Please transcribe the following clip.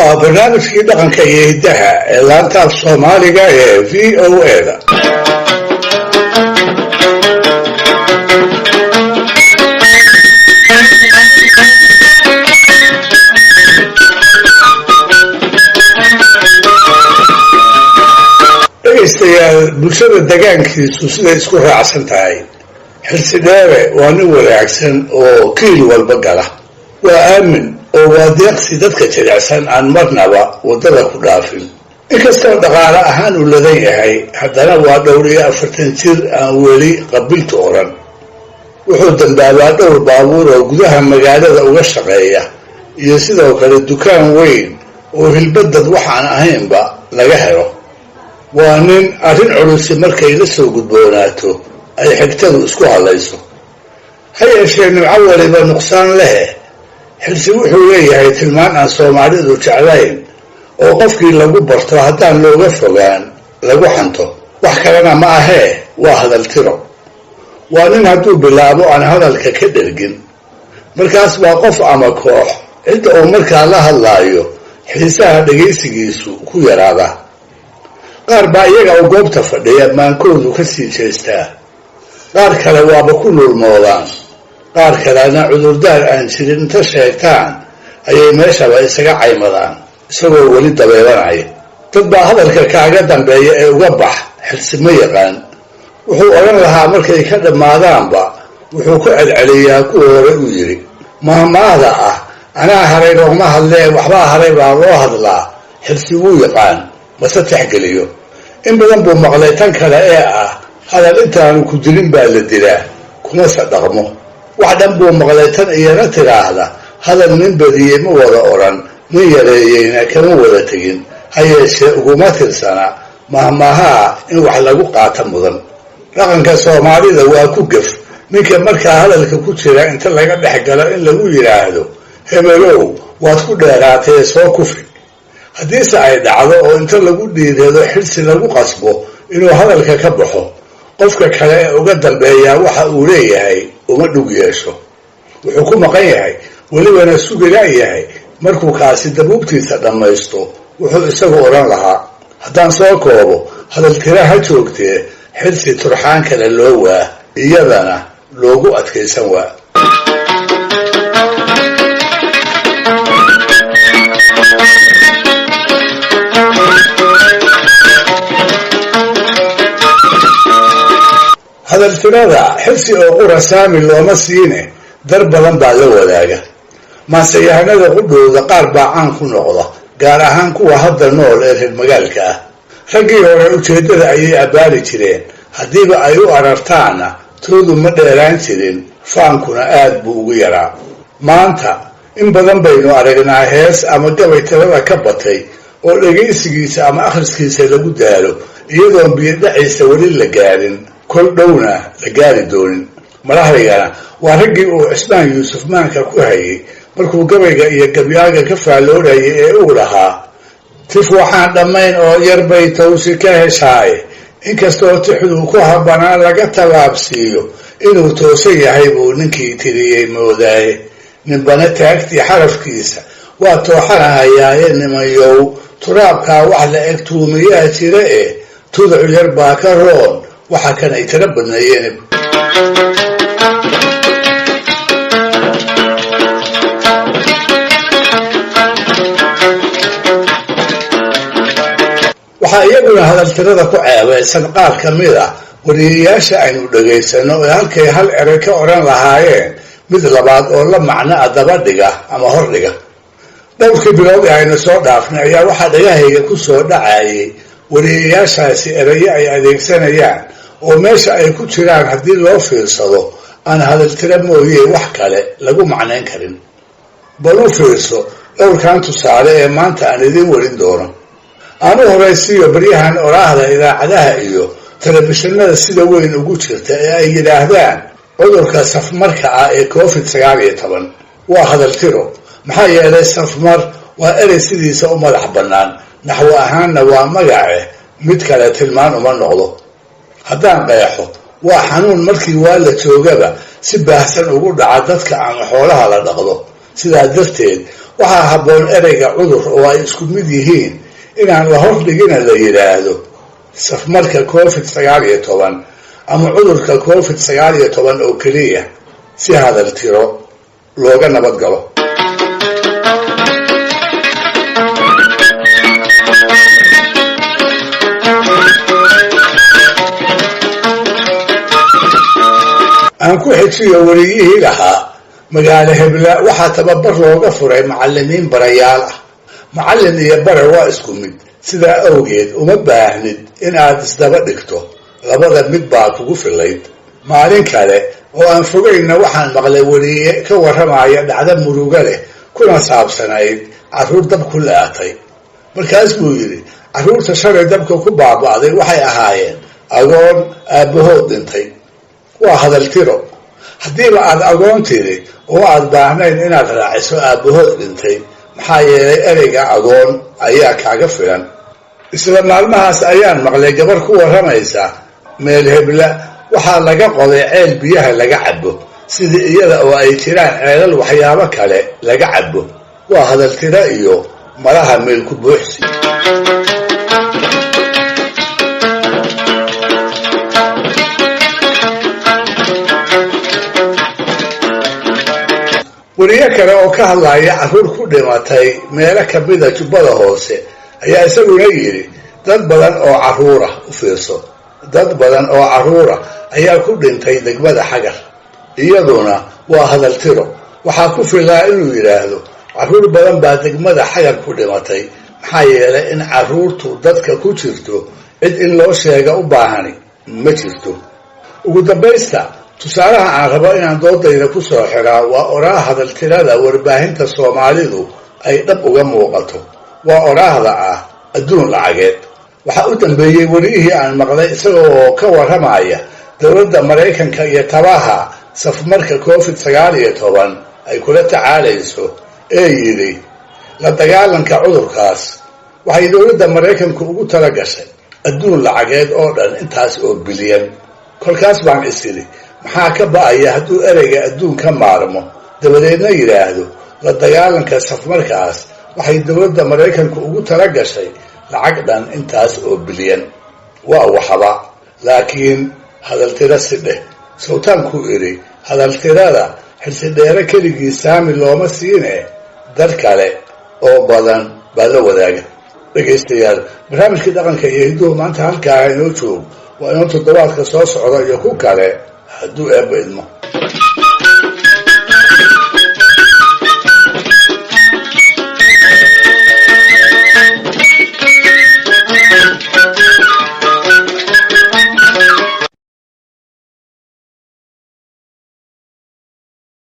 Waa barnaamijkii dhaqanka iyo hiddaha ee laanta af Soomaaliga ee VOA-da. Dhegaystayaal, bulshada degaankiisu siday isku raacsan tahay, Xirsi Dheere waa nin wanaagsan oo kiil walba gala. Waa aamin oo waa deeqsi dadka jilicsan aan marnaba waddada ku dhaafin. Inkastoo dhaqaale ahaan uu ladan yahay, haddana waa 44 jir aan weli qabiltu odhan. Wuxuu dambaabaa dhowr baabuur oo gudaha magaalada uga shaqeeya, iyo sidoo kale dukaan weyn oo hilbadad waxaan ahaynba laga helo. Waa nin arrin culusi markay la soo gudboonaato ay xigtadu isku hadlayso. Ha yeeshee nimco waliba nuqsaan lehe, Xirsi wuxuu leeyahay tilmaan aan Soomaalidu jeclayn oo qofkii lagu barto haddaan looga fogaan lagu xanto. Wax kalena ma ahee, waa hadaltiro. Waa nin hadduu bilaabo aan hadalka ka dhergin. Markaas baa qof ama koox cidda uu markaa la hadlaayo xiisaha dhegaysigiisu ku yaraada. Qaar baa iyaga oo goobta fadhiya maankoodu ka sii jeestaa, qaar kale waaba ku lulmoodaan, qaar kalena cudurdaar aan jirin inta sheegtaan ayay meeshaba isaga caymadaan isagoo weli dabeebanaya. Dad baa hadalka kaaga dambeeya ee uga bax Xirsi ma yaqaan. Wuxuu odhan lahaa markay ka dhammaadaanba wuxuu ku celceliyaa kuwa hore uu yidhi. Mahmaahda ah anaa haray looma hadlee, waxbaa haray baa loo hadlaa, Xirsi wuu yaqaan, mase texgeliyo. In badan buu maqlay tan kale ee ah hadal intaanu ku dilin baa la dilaa, kumase dhaqmo. Wax dhan buu maqlay tan iyana tidhaahda hadal nin badiyey ma wada odhan, nin yareeyeyna kama wada tegin. Ha yeeshee uguma tirsana mahmaahaa in wax lagu qaato mudan. Dhaqanka Soomaalida waa ku gef ninka markaa hadalka ku jira inta laga dhex galo in lagu yidhaahdo hebelow waad ku dheeraatee soo kufi. Haddiise ay dhacdo oo inta lagu dhiirado Xirsi lagu qasbo inuu hadalka ka baxo, qofka kale ee uga dambeeyaa waxa uu leeyahay uma dhug yeesho. Wuxuu ku maqan yahay welibana sugi la'yahay markuu kaasi dabuubtiisa dhammaysto wuxuu isagu odhan lahaa. Haddaan soo koobo, hadaltira ha joogtee, Xirsi turxaan kale loo waa, iyadana loogu adkaysan waa. Hadaltirada Xirsi oo qura saami looma siine, dar badan baa la wadaaga. Maanseyahanada qudhooda qaar baa caan ku noqda, gaar ahaan kuwa hadda nool ee reer magaalka ah. Raggii hore ujeeddada ayay abbaari jireen, haddiiba ay u arartaanna toodu ma dheeraan jirin, faankuna aad buu ugu yaraa. Maanta in badan baynu aragnaa hees ama gabay tirada ka batay oo dhegaysigiisa ama akhriskiisa lagu daalo, iyadoon biyodhaciisa weli la gaarin, kol dhowna la gaari doonin. Madaxdaygana waa raggii uu Cismaan Yuusuf maanka ku hayay markuu gabayga iyo gabyaaga ka faalloodhayay ee uu lahaa: tif waxaan dhammayn oo yarbay tawsi ka heshaaye, inkastoo tixduu ku habbanaa laga tallaabsiiyo, inuu toosan yahay buu ninkii tiriyey moodaaye. Ninbana taagtii xarafkiisa waa tooxanahayaaye, nimanyow turaabkaa wax la eg tuumiyaa jira eh, tuduc yar baa ka roon waxa kan ay tiro badneeyeen. Waxaa iyaguna hadaltirada ku ceebaysan qaar ka mid ah wariyayaasha aynu dhegaysano ee halkay hal eray ka odhan lahaayeen mid labaad oo la macno a daba dhiga ama hor dhiga. Dhowrkii bilood ee aynu soo dhaafnay ayaa waxaa dhagahayga ku soo dhacayay wariyayaashaasi erayo ay adeegsanayaan oo meesha ay ku jiraan haddii loo fiirsado aan hadaltiro mooye wax kale lagu macnayn karin. Bal u fiirso dhowrkan tusaale ee maanta aan idiin warin doono. Aan u horaysiiyo baryahan oraahda idaacadaha iyo telefishinada sida weyn ugu jirta ee ay yidhaahdaan cudurka safmarka ah ee COVID-19. Waa hadaltiro, maxaa yeelay safmar waa erey sidiisa u madax bannaan, naxwo ahaanna waa magace, mid kale tilmaan uma noqdo. Haddaan qeexo, waa xanuun markii waa la joogaba si baahsan ugu dhaca dadka ama xoolaha la dhaqdo. Sidaa darteed waxaa habboon ereyga cudur oo ay isku mid yihiin inaan la hordhigina la yidhaahdo safmarka COVID-19 ama cudurka COVID-19 oo keliya, si hadal tiro looga nabad galo. Aan ku xejiyo wariyihii lahaa magaalo hebla waxaa tababar looga furay macallimiin barayaal ah. Macallin iyo bare waa isku mid, sidaa awgeed uma baahnid in aad isdaba dhigto, labada mid baa kugu filayd. Maalin kale oo aan fogaynna waxaan maqlay weriye ka warramaya dhacdo murugo leh kuna saabsanayd carruur dab ku la-atay. Markaas buu yidhi, carruurta shalay dabka ku baaba'day waxay ahaayeen agoon aabbahood dhintay. Waa hadal tiro. Haddiiba aad agoon tiri oo aad baahnayn inaad raaciso aabbahood dhintay, maxaa yeelay ereyga agoon ayaa kaaga filan. Isla maalmahaas ayaan maqlay gabar ku warramaysa meel hebla waxaa laga qoday ceel biyaha laga cabo, sidii iyada oo ay jiraan ceelal waxyaabo kale laga cabo. Waa hadal tiro iyo malaha meel ku buuxsi. Weriye kale oo ka hadlaya carruur ku dhimatay meelo kamida Jubbada Hoose ayaa isaguna yidhi, dad badan oo carruura, u fiirso, dad badan oo carruura ayaa ku dhintay degmada Xagar. Iyaduna waa hadal tiro. Waxaa ku filaa inuu yidhaahdo carruur badan baa degmada Xagar ku dhimatay, maxaa yeelay in carruurtu dadka ku jirto cid in loo sheega u baahani ma jirto. Ugu dambaysta, tusaalaha aan rabo inaan doodayda ku soo xiraa waa oraah hadaltirada warbaahinta Soomaalidu ay dhab uga muuqato. Waa oraahda ah adduun lacageed. Waxaa u dambeeyey weriyihii aan maqlay isaga oo ka warramaya dowladda Maraykanka iyo tabaha safmarka COVID-19 ay kula tacaalayso ee yidhi, la dagaalanka cudurkaas waxay dowladda Maraykanku ugu tala gashay adduun lacageed oo dhan intaas oo bilyan. Kolkaas baan is idhi, maxaa ka ba'aya hadduu ereyga adduun ka maarmo, dabadeedna yidhaahdo la dagaalanka safmarkaas waxay dowladda Maraykanku ugu tala gashay lacag dhan intaas oo bilyan. Waa waxba, laakiin hadaltiro si dheh. Sawtaankuu idhi, hadaltirada Xilsidheere keligii saami looma siine, dad kale oo badan baa la wadaaga. Dhegaystayaal, barnaamijkii dhaqanka iyo hidduhu maanta halkaa inoo joog. Waa inoo toddobaadka soo socda iyo ku kale hadduu Eebba idmo.